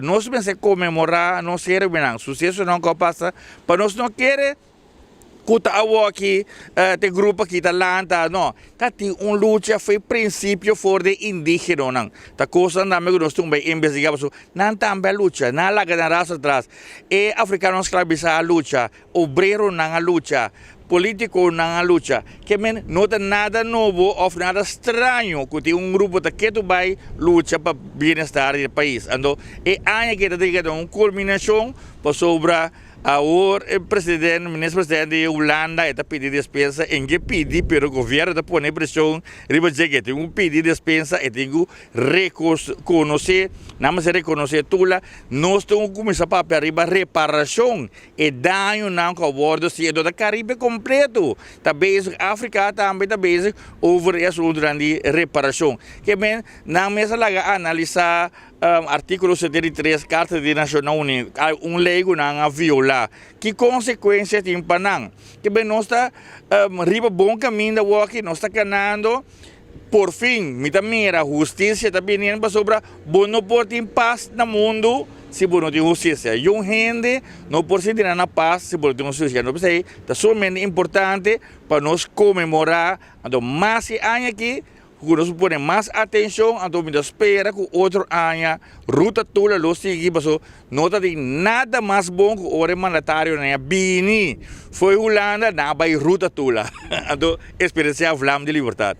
Nos mester konmemorá nos héroenan, susesonan ku a pasa, pa nos no kere ku ta awoki te grupo aki ta lanta, no. Ta tin un lucha for e prinsipio for di e indígenonan. Ta kosnan tambe ku nos tin ku bai investigá pasobra nan tambe a lucha, nan a laga nan rastro atras. E afrikanonan sklabisá a lucha, Obreronan a lucha, politiconan a lucha. Ke men no ta nada nobo of nada straño cu tin un grupo ta ketu bay lucha pa bienestar di e pais. Anto e aña aki ta yega na un culminacion pasobra awor e president, minister president di Hulanda e ta pidi despensa, en ke pidi pero gobierno ta pone presion riba dje ke tin cu pidi despensa, e tin cu reconoce, nan mester reconoce Tula. Nos tin cu cuminsa papia riba reparacion. E dañonan ku a wòrdu hasi dor ta Karibe kompleto ta bezig, Afrika tambe ta bezig over e asuntunan di reparashon. Ke men nan mes a laga analisá artíkulo 73 Karta di Nashonnan Uní, un lei ku nan a violá. Ki konsekuensia tin pa nan? Ke men nos ta riba bon kaminda awor aki, nos ta kanando. Por fin mi ta mira hustisia ta biniendo pasobra bo no por tin pas na mundu si bo no tin hustisia. Y un hende no por sinti nan na pas si bo no tin hustisia. No p'esei ta sumamente importante pa nos conmemora anto mas e aña aki cu nos por pone mas atencion anto mi ta spera cu otro aña Ruta Tula lo sigui pasobra no ta tin nada mas bon cu ora e mandatarionan a bini fo'i Hulanda nan a bay Ruta Tula anto experiencia vlam di libertad.